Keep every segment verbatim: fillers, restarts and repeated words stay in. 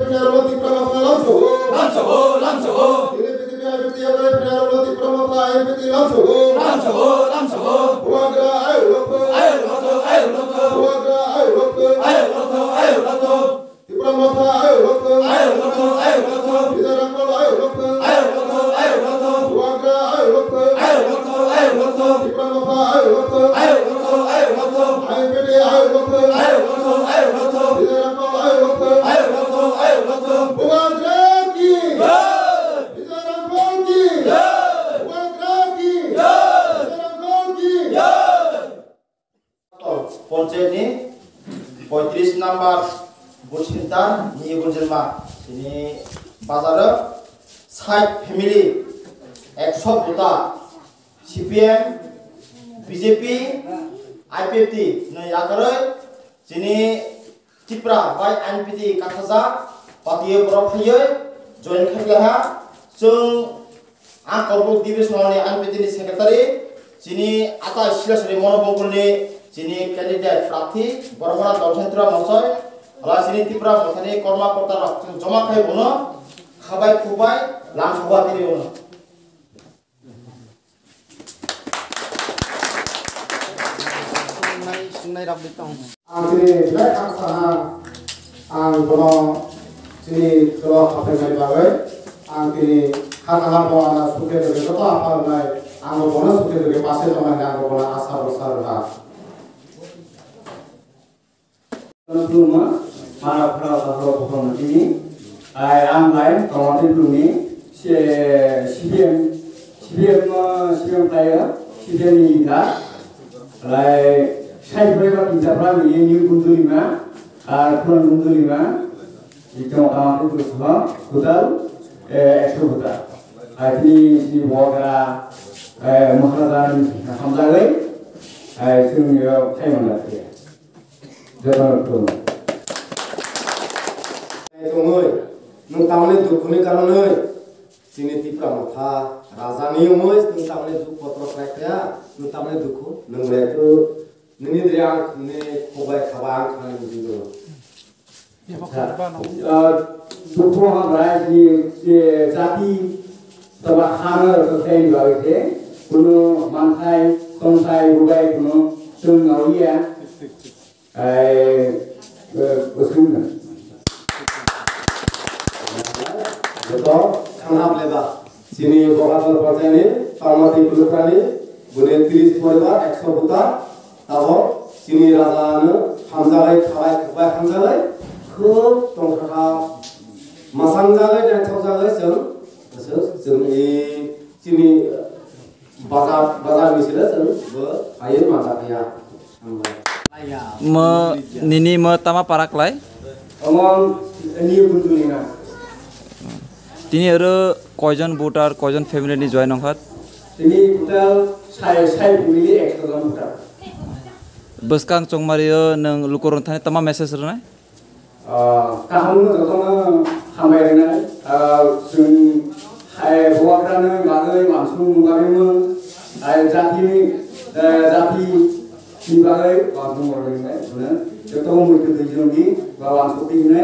Pheralo Tipra Motha lamsogo. Lamsogo, lamsogo. Tini B J P I P T yakarwi pheralo Tipra Motha I P T lamsogo. Lamsogo, lamsogo. Bubagra ayuk lokho. Ayuk lokho, ayuk lokho. Bubagra ayuk lokho. Ayuk lokho, ayuk lokho. Tipra Motha ayuk lokho. Ayuk lokho, ayuk lokho. Bijoy Rangkhol ayuk lokho. Ayuk lokho, ayuk lokho. Bubagra ayuk lokho. Ayuk lokho, ayuk lokho. Tipra Motha ayuk lokho. Ayuk lokho, ayuk lokho. I P T ayuk lokho. Ayuk lokho, ayuk lokho. Bijoy Rangkhol ayuk lokho. Ayuk lokho, ayuk lokho. Bubagra ki jai. Bijoy Rangkhol ki jai. Bubagra ki jai. Bijoy Rangkhol ki jai. Panchayat ni poitris number booth center ni gunjilma tini bazar o side family ekso buta C P M, B J P, I P F T no yakarwi chini Tipra bai I P T kathajak, patio borok phaiwi join khaikha. Chwng ang Korbuk divisional ni I P T ni secretary, chini ata Silasuri Monobongkul ni chini candidate prarthi, borok no Dolshan Tipra Mochoi, ala chini Tipra Mothani korma korta rok chwng joma khai bono khabai khubai lam soba tiri bono. Ang tini belai khaksa ha, ang bono chini tolo haphaimani bagwi, ang tini kha kaham bo ano sukhe dukhe joto apha rwnai, ang bo bono sukhe dukhe passe tongnai hwnwi ang bo bono asa bwsa rwkha. Khulumma, mara phara bahro bukhong tini. Ai, ang lai, tongwati tuni, se, C P M, C P M, uh, C P M khlaiya, C P M ni leader. Lai, sai phai ba tinta phra ni new Gundurima, ar Puran Gundurima, ikon tongwati tu sma, total, eh, ekso total. Ai, tini si Bubagra, eh, Maharaja ni hamjagwi, ai, sini yo khai mangla tiya. Jotono khulumnai. Tongwi, nwng tamni dukhuni karonwi, chini Tipra Motha rajani wngwi, nwng tamni dukh kotro khlai kha, nwng tamni dukhu, nwng le tu, nini dri ang khungni khobai khaba ang khani bujingo. Ah, dukhu hambai ni, je, jati, toba hano rwkhe bagwi se, kunu manthai, tongthai, bubai kunu chwng naliya. Ai, eh, usung na. Joto khana pleba. Chini Bokator Panchayat ni, Palmati Pulukrani, bune tris poribar, ekso buta, tabo chini raja ano hamjagai, khabai, khabai hamjagai, khub tongthokha, masang jagai, naithok jagai, chwng, chwng, chwng, i, chini, Bazar, bazar ni sila chwng bo phaiwi manjak ya. Mo, nini mo tama para klai? Omo new Gunjuli na. Tini oro koijon voter, koijon family ni join ongkha? Tini total sai, sai family ekso jon voter. Bwskang chongmari o nwng lukurok thani tama message rwnai? Ah, kaham no jotono hambai rwnai. Ah, chwng hai Bubagra ni bagwi uansukmung bagwi no, hai jati ni, eh, jati ni bagwi uansukmung bagwi rwnai. Joto muitu twi jwngi ba uansuk twi hwnwi.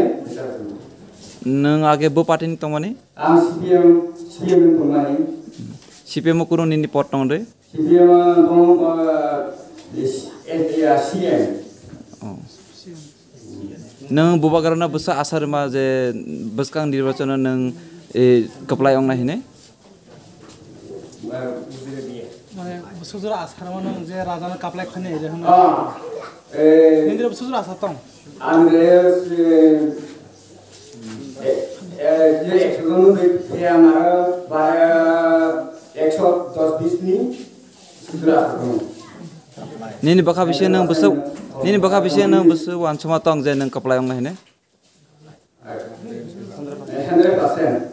Nwng age bo party ni tongmani? Ang C P M, C P M ni tongmani. C P M o kunu nini pot tong de? C P M tong, ah, is, eh, eh, C M. Oh. Nwng Bubagra no bwsa asa rwma je bwskang nirbachon o nwng, eh, kwplai ong nai hinwi? Mane bwswk jora asa rwma nwng je raja no kaplai khani je hwnwi. Ah, eh, nini bwswk jora asa tong? Ang je, eh, eh, eh, je ekso jon no de, eh, ang aro ba, eh, ekso dos bis ni. Nini bwkha bisi nwng bwswk, nini bwkha bisi nwng bwswk uansukma tong je nwng kwplai ong nai hinwi? Hundred percent.